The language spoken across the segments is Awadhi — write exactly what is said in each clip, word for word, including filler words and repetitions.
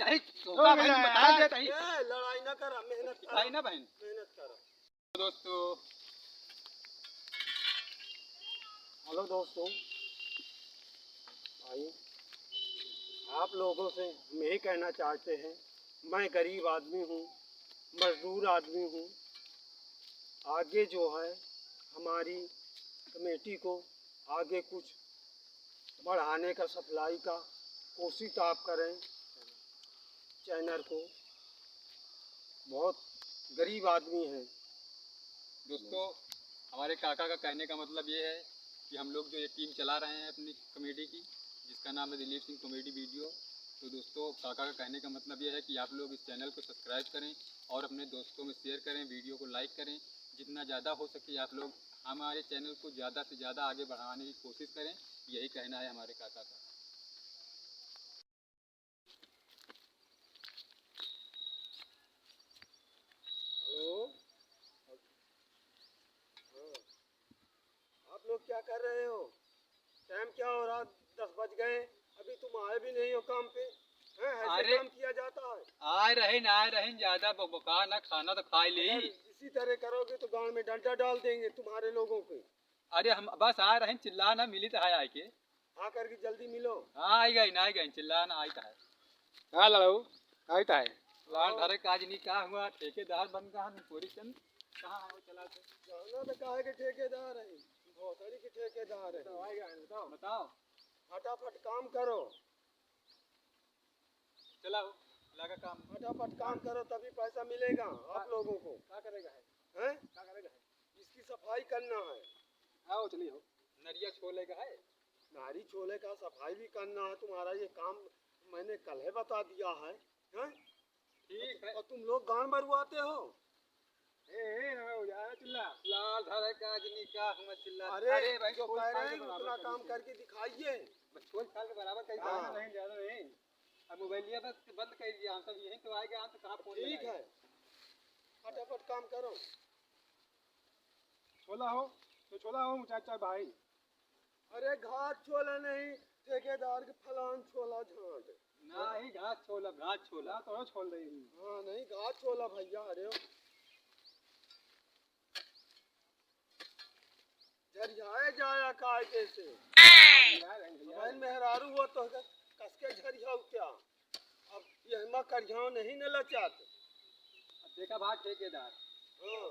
नहीं, तो ओ, का भाई, मेरा बता यार। देता ही। ए, लड़ाई ना करा, मेहनत करा। भाई ना बहन। मेहनत करा। दोस्तों, हेलो दोस्तों, भाई, आप लोगों से हम यही कहना चाहते हैं, मैं गरीब आदमी हूँ, मजदूर आदमी हूँ। आगे जो है हमारी कमेटी को आगे कुछ बढ़ाने का, सप्लाई का कोशिश आप करें चैनल को। बहुत गरीब आदमी है। दोस्तों, हमारे काका का कहने का मतलब ये है कि हम लोग जो ये टीम चला रहे हैं अपनी कमेटी की, जिसका नाम है दिलीप सिंह कॉमेडी वीडियो। तो दोस्तों, काका का कहने का मतलब ये है कि आप लोग इस चैनल को सब्सक्राइब करें और अपने दोस्तों में शेयर करें, वीडियो को लाइक करें। जितना ज़्यादा हो सके आप लोग हमारे चैनल को ज़्यादा से ज़्यादा आगे बढ़ाने की कोशिश करें, यही कहना है हमारे काका का। हेलो, हाँ, आप लोग क्या कर रहे हो? टाइम क्या हो रहा? दस बज गए, अभी तुम आए भी नहीं हो काम पे। हैं, ऐसे अरे, काम किया जाता है? आए रहे ना, आए रहे, ज्यादा बकबका ना, खाना तो खा ली। अगर इसी तरह करोगे तो गांड में डंडा डाल देंगे तुम्हारे लोगों के। अरे हम बस आ रहे हैं, चिल्ला ना, मिली तो है आए के। हाँ करके जल्दी मिलो। हाँ, आई गई ना, आई गई, चिल्ला ना, आई तो है। हाँ लड़ाऊ, आई तो है। लाल धरे काज नहीं का हुआ, ठेकेदार बन का हम पूरी चंद कहाँ है वो चला के? जाना तो काहे के ठेकेदार है, भोसड़ी के ठेकेदार है। बताओ, आई गए, बताओ। बताओ। फटाफट काम करो। चलाओ, लगा काम। फटाफट काम करो तभी पैसा मिलेगा आप लोगों को। का करेगा है? हैं? का करेगा है? इसकी सफाई करना है। आओ, चलिए हो। नरिया छोले का है? नारी छोले का सफाई भी करना है तुम्हारा, ये काम मैंने कल ही बता दिया है, हैं? ठीक है। और तुम लोग गांड मरवाते हो। ए, ए, हो जा, चिल्ला। लाल धरे का आज नहीं क्या हुआ चिल्ला। अरे, अरे भाई, जो कोई कह रहे फाइल हैं, बराबर उतना कर काम दीजिए। करके दिखाइए। बस कोई फाइल के बराबर कर हाँ। ज्यादा नहीं, ज्यादा नहीं। अब मोबाइलिया बस बंद कर दिया, हम सब यहीं तो आएगा, हम तो कहाँ फोन ठीक लगाएगा? है, फटाफट काम करो। छोला हो, तो छोला हो, चाचा भाई। अरे घास छोला नहीं, ठेकेदार के फलान छोला झांट। नहीं, घास छोला, घास छोला। ना तो छोल दे। हाँ, नहीं, घास छोला भैया, अरे। झरियाए जाया कायदे से। यार, यार। हमारे मेहरारू हो तो कस के झरियाऊ क्या? अब यहमा करियाव नहीं न लचात। अब देखा भाई ठेकेदार, हाँ।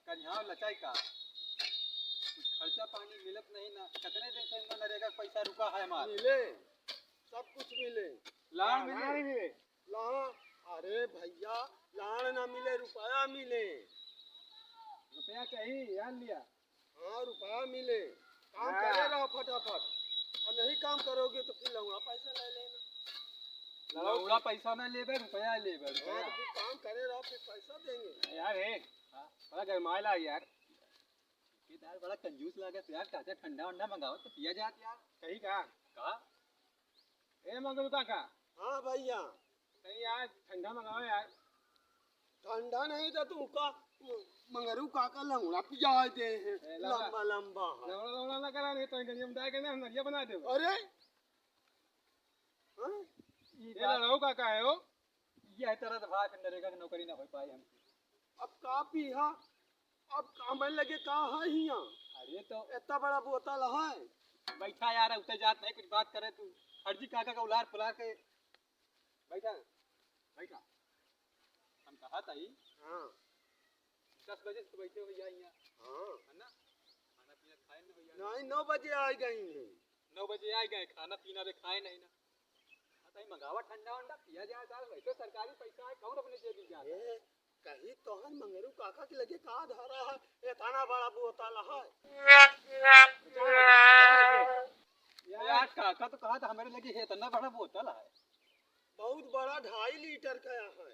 करियाव लचाई का? कुछ खर्चा पानी मिलत नहीं ना। कितने दिन से इनका नरेगा का पैसा रुका है हमारा? मिले, सब कुछ मिले। लाड़ हाँ, मिले? लाड़ मिले। लाड़, अरे भैया, लाड़ ना मिले, रुपया मिले। रुपया चाहिए, यार लिया। हाँ, रुपया मिले, काम हाँ। करे रहो फटाफट, और नहीं काम करोगे तो फिर लौड़ा पैसा ले लेना। लौड़ा पैसा ना लेबे, रुपया लेबे, हाँ, रुपया। तो फिर काम करे रहो, फिर पैसा देंगे। यार हे, हाँ। बड़ा गरमाए लाग यार। ठेकेदार बड़ा कंजूस लागत यार, कहते ठंडा वंडा मंगाओ तो पिया जात यार। सही कहा। कहा? ए मंगलू काका। हाँ भैया। नहीं यार, ठंडा मंगाओ यार। ठंडा नहीं तो तुमका मंगरू काका लौड़ा पिया दे हैं, ए, लौड़ा। लंबा लंबा है। लौड़ा, लौड़ा ना करा, नहीं तो इंडियन दाई के ना हम नरिया बना देबे। अरे, हाँ? ई ये बात लड़ाऊ काका है हो? ये है तरह से भाई, फिर नरेगा की नौकरी ना हो पाई हमसे। अब का पीहा? अब का मन लगे का है हियाँ? अरे तो इतना बड़ा बोतल है। बैठा यार, उतर जात नहीं, कुछ बात करे तू। फर्जी काका का उलार पुलार के। बैठा, बैठा। हम कहा था ही। हाँ। दस बजे से तो बैठे हो भैया यहाँ। हाँ। है ना? खाना पीना खाए ना भैया? नहीं, नौ बजे आ गई हैं। नौ बजे आ गए, खाना पीना भी खाए नहीं ना। हाँ, तो मंगावा ठंडा वंडा, पिया जाए साहब, वैसे सरकारी पैसा है, कौन अपने जेब में जाता है? ए, कहीं तोहर मंगरू काका के लगे का धरा है, इतना बड़ा बोतल है। यार, काका तो कहा था हमारे लगे है इतना बड़ा बोतल है। बहुत बड़ा, ढाई लीटर का है।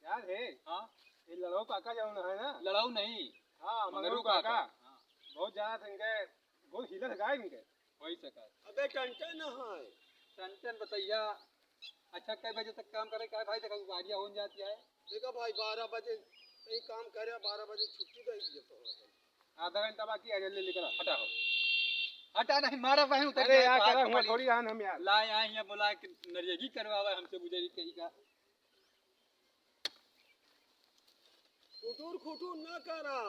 यार है? हाँ? ये लड़ाऊ काका जौन है ना? लड़ाऊ नहीं। हाँ, मंगरू मंगरू काका। काका। हाँ। बहुत ज्यादा थे इनके, बहुत हीलत गाय इनके। वही सका। अबे टंटन है। टंटन बतैया। अच्छा, कै बजे तक काम करे का है भाई? देखा, गाड़ियाँ हो जाती है। देखा भाई, बारह बजे कहीं काम करे, बारह बजे छुट्टी दे दिए तो। आधा घंटा बाकी है, जल्दी निकला। हटा हो। हटा नहीं, मारा बहन, उतर अरे गया, यार, तो हाथ करा हुआ पकड़ ली। थोड़ी रहन हम यार। ला यहाँ, यहाँ बोला कि नरियगी करवावा हमसे, बुझे कहीं का। खुटुर खुटुर ना करा।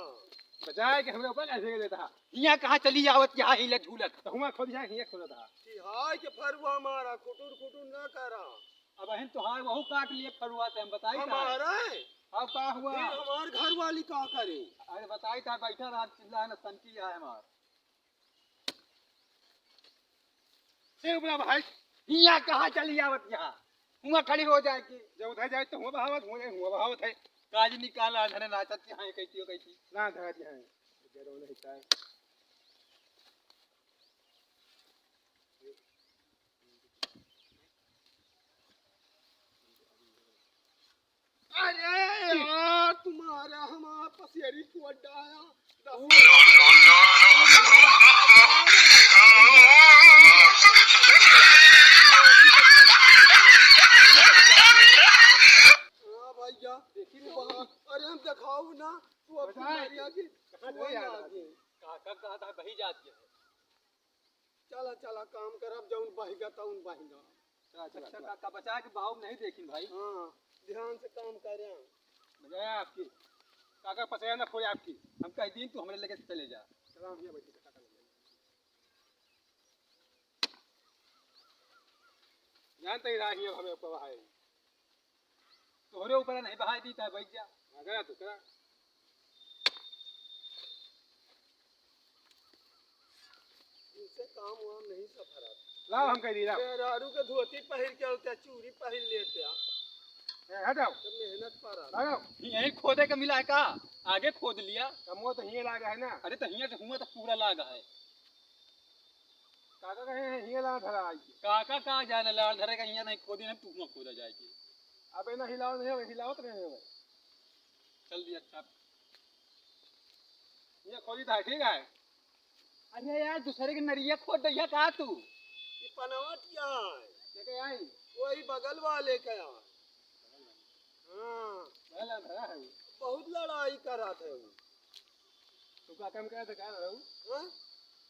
बचाए के हमरा ऊपर ऐसे के देता। हियाँ कहाँ चली आवत, यहाँ हिलत झूलत। तो हुआँ खोद जाए, हियाँ खोदत हा। कि हाय के फरुआ मारा, खुटुर खुटुर ना करा। अब अहिन तोहार वहू काट लिए फरुआ से, हम बताई का? हमारा है? अब का हुआ? फिर हमार घर वाली का करे? अरे बताई का, बैठा रहा, चिल्ला न, सनकी है हमार। ए, बड़ा भाई, हियाँ कहाँ चली आवत यहाँ? हुआँ खड़ी हो जाए के। जब उधर जाए तो हुआँ बहावत, हुआँ जाए, हुआँ बहावत है। काज निकाला, धने नाचत यहाँ, कैसी हो, कैसी? ना, धरा जी, हाँ। जरो नहीं तार। अरे यार, तुम्हारा हमारा पसेरी को अड्डा आया। हाँ भैया, देखी ना वहाँ। अरे हम दिखाऊ ना, तू अब बताए। तुम्हारी आगे, कहाँ कोई गई यार? आगे। काका कहा था, वही जात गया। चला, चला, काम करब, जौन बहिगा, तौन बहिगा। चला, चला, अच्छा, चला। काका, बचा के बहाव नहीं देखी भाई। हाँ, ध्यान से काम करे। बजाय आपकी। काका, पसैया ना फोड़े आपकी। हम कह दीन, तू हमरे लेके चले जा। चला, हम यहाँ बैठे, काका लगे। जानते ही रहा, ये हमें ऊपर है। तोहरे ऊपर नहीं बहाई दी, तै बैठ जा। हाँ, करा तू, करा। इनसे काम वाम नहीं सफरत। लाओ, हम कह दी, लाओ। मेहरारू के धोती पहिर के होते, चूड़ी पहिर लेते। ए, हटाओ। तो मेहनत पर आ। लाओ। यहीं खोदे का मिला है का? आगे खोद लिया। कमो तो हिये लागा है ना। अरे, तो हिये से हुआ तो पूरा लागा है। काका कहे हैं, हिये लाड़ धरा आई के। काका का जाने लाड़ धरे का, हिये नहीं खोदी नहीं, तू हुआ खोदा जाए के। अबे ना हिलाओ नहीं, अबे हिलाओ तो नहीं होवे। चल दिया, अच्छा। ये खोदी था, ठीक है। अरे यार, दूसरे के नरिया खोद दिया का तू? ये पनवट क्या है? ये क्या आई? वही बगल वाले का यार। हाँ। पहला धरा है। बहुत लड़ाई करा थे वो। तू का काम करे थे, का रहू? हाँ?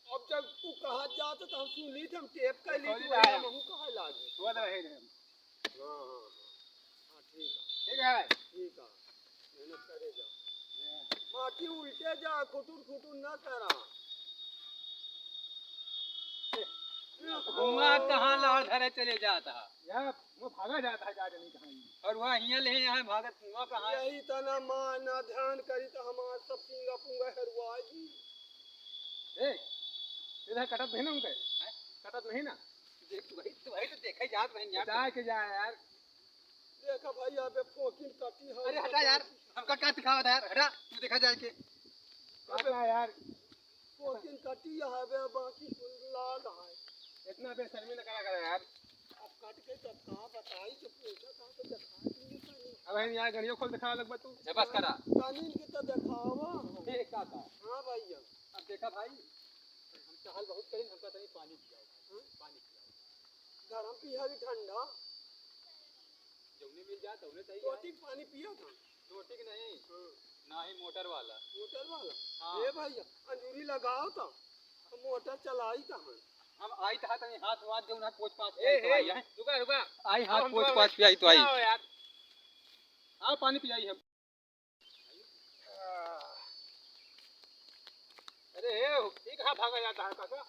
अब जब तू कहा जात तो हम सुन ली थे, हम टेप कर ली थी, वही हमहू कहा लागे। वो तो रहे रे हम। हाँ, हाँ, हाँ। हाँ, ठीक है। ठीक है। ठीक है। मेहनत करे जा। हाँ। बाकी उल्टे जा, खुटुर खुटुर ना करा। हुआ कहाँ लाड़ धरे चले जाता है? यार, वो भागा जाता है, जा जानी कहाँ ही। और वह हियाँ ले यहाँ भागत, हुआ कहाँ? यही तना मान ना ध्यान करी तो हमार सब पूंगा पूंगा हरवा जी। ए, इधर कटत नहीं ना उनके? हैं? कटत नहीं ना? देख, तू वही, तू वही तो देखे जात बहन यार। जा के जा यार। देखा भाई, अबे फोकिन कटी है। अरे हटा यार, हमका का दिखावत है यार, हटा, तू देखा जाए के। हटा यार। फोकिन कटी है बे, बाकी कुल लाल है। इतना बेशर्मी न करा करा यार। अब कट के तब कहाँ बताई, जब पूछा था तो दिखाई नहीं पानी। अब हम यहाँ गड़ियों खोल दिखावे लगबा तू। अच्छा, बस करा। कानून के तो दिखावा। ए, का था? हाँ भैया। अब देखा भाई, हम टहल बहुत करें, हमका तनी पानी पियाओ। हाँ? पानी पियाओ। गरम पिया भी ठंडा। जौने मिल जाए, तौने सही है। टोटी के पानी पिया था? टोटी के नहीं, हाँ। ना ही मोटर वाला। मोटर वाला? हाँ। ए भैया, अंजूरी लगाओ तो, हम मोटर चलाई तो हम। हम आई तो तनी हाथ वाथ जो ना पोछ पाछ ए, के आई तो ए, आई है। रुका, रुका। आई अब हाथ हम पोछ पाछ पियाई तो आई। आओ यार। आओ पानी पियाई हम। अरे हे, ई कहाँ भागा जाता है काका?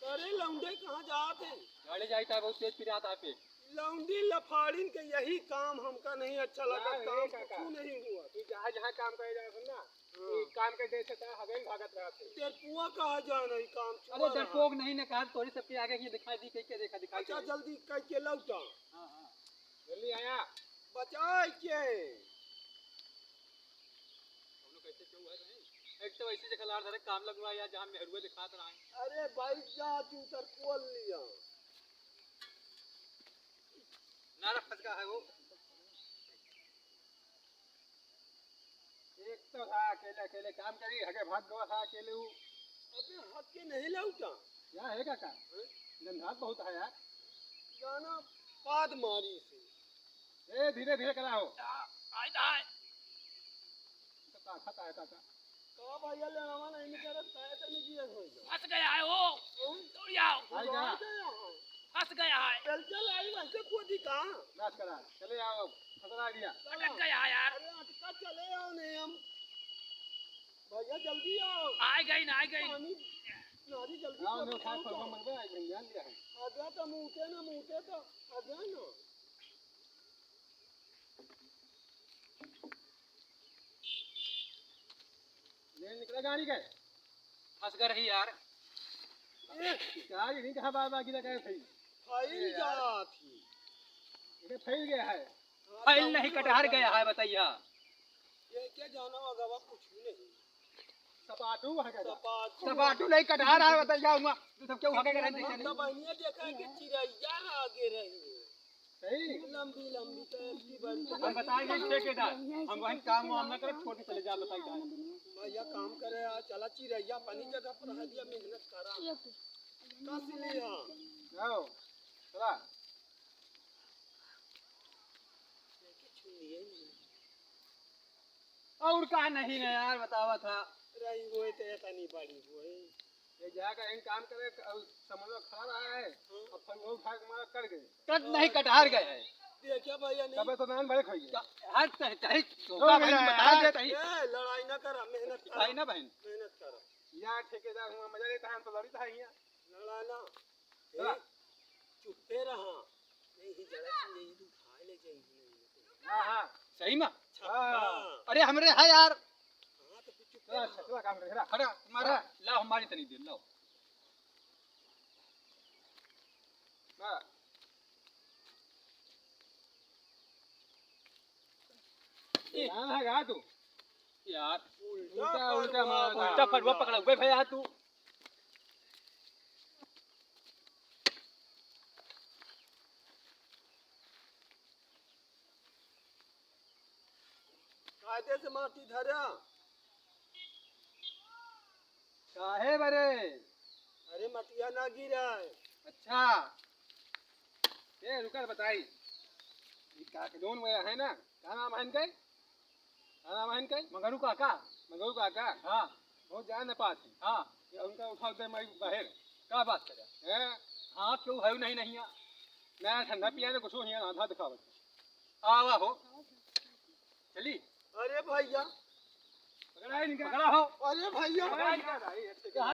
अरे लौंडे कहाँ जात है? गाड़ी जाता है, बहुत तेज पिरात है पे। लौंडी लफाड़िन के यही काम हमका नहीं अच्छा लगा, यार, काम हे काका। कुछ नहीं हुआ। तू जहाँ जहाँ काम करे जात है ना, हाँ। ई काम के देख सकता है, हगई भागत रहत है। डरपुआ कहाँ जाना है काम अरे चुआ रहा। डरपोक नहीं ना कहा, तोरी सबके आगे ये दिखाई दी, कह के देखा, दिखाई अच्छा दे। जल्दी कह के लौटा। हाँ, हाँ। जल्दी आया। बचाए के। कौनो कैसे क्यों है नहीं? एक तो ऐसे जगह लाड़ धरे काम लगवा या जहाँ मेहरुए दिखात रहा है। अरे भाई जा तू तर खोल लिया। नारा फंस गया है वो। एक तो था अकेले, अकेले काम करी, हगे भाग गवा था अकेले वो। अबे हग के नहीं लौटा। क्या है काका? हैं? गंधात बहुत है यार। जाना पाद मारी से। ए, धीरे धीरे करा हो। आ, आय, आय। तो का खाता है काका? हाँ भैया, लेनावा नहीं निकलत, काहे तनी दिए होई जा। फंस गया है वो। हाँ? दौड़ आओ। आई जा। आ गया है। फंस गया है। चल, चल, आई वैसे को दिखा। नाश करा। चले आओ। खतरा आ गया। अटक गया है यार। अरे, अटका चले आओ नहीं हम। भैया, जल्दी आओ। आ गई ना, आ गई। पानी, नारी, जल्दी आओ, करो, नहीं उठा, पहुंचाओ। फरमान मंगवा, आई भैया, लिया है। आ गया तो मुंहते ना, मुंहते तो आ गया ना। ये निकला गाड़ी का। फंस गए रही यार। ए, गाड़ी नहीं कहाँ बार बार गिरा गए थे। फैल गया थी। ये फैल गया है। हाँ, फैल नहीं, कटहर गया है, बताइया। ये क्या जाना होगा, वह कुछ भी नहीं। सपाटू है क्या? सपाटू। सपाटू नहीं, कटहर है, बताइया हुआ। तू सब क्यों हगे करे नहीं? हम तो बनिया देखा है कि चिरैया आगे रही है। सही। लंबी लंबी तो ऐसी बड़ी। हम बताएंगे ठेकेदार, हम वहीं काम वाम ना करें, छोड़ के चले जा, बताइए। भैया काम करे, आ चला चिरैया अपनी जगह पर है, दिया मेहनत करा। कस लिया। आओ, चला। और का नहीं ना यार, बतावा था। रही हुए तो ऐसा नहीं बड़ी हुए। ये जाकर इन काम करे, अब समझो खड़ा रहा है, हाँ। अब फल वो खा के मारा कट गए। कट नहीं, कटहर गए है। देखिए भैया, नहीं। तबे तो नान बड़े खाइए। का-, हर चाहे, चाहे तो धोखा भाई मेरा बता यार। दे, चाहे ए, लड़ाई ना करा, मेहनत करा। भाई ना बहन। मेहनत करा। यार ठेकेदार हुआ, मजा लेता है, हम तो लड़ी था यहाँ। लड़ा ना। चला। ए, चुप्पे रहा। नहीं, ही जरा सी यही तू उठा ले जाएगी। हाँ, हाँ। सही में? छक्का। हाँ। अरे, हमरे है यार। हाँ, तो फिर चुप चला, रहा। चला, काम कर, चला। खड़ा, मारा। हाँ। लाओ, हमारी तनी दे, लाओ। हाँ। ए। कहाँ है, कहाँ तू? यार। उल्टा, उल्टा मारा। उल्टा फरुआ पकड़ा हुआ है भैया तू। कायदे से माटी धरा। काहे बरे? अरे मटिया ना गिरा है। अच्छा। ए, रुका बताई। ये का, जौन वो है ना, का नाम है इनके? का नाम है इनके? मंगरू काका। मंगरू काका? हाँ। बहुत जान न पाती। हाँ। ये उनका उठा दे माई बाहर। का बात करे? हैं? हाँ, क्यों है नहीं, नहीं है? ना ठंडा पिया ना कुछ, हियाँ आधा दिखावत। आवा हो। चली। अरे भैया। पकड़ा है इनका। पकड़ा हो। अरे भैया। पकड़ा इनका।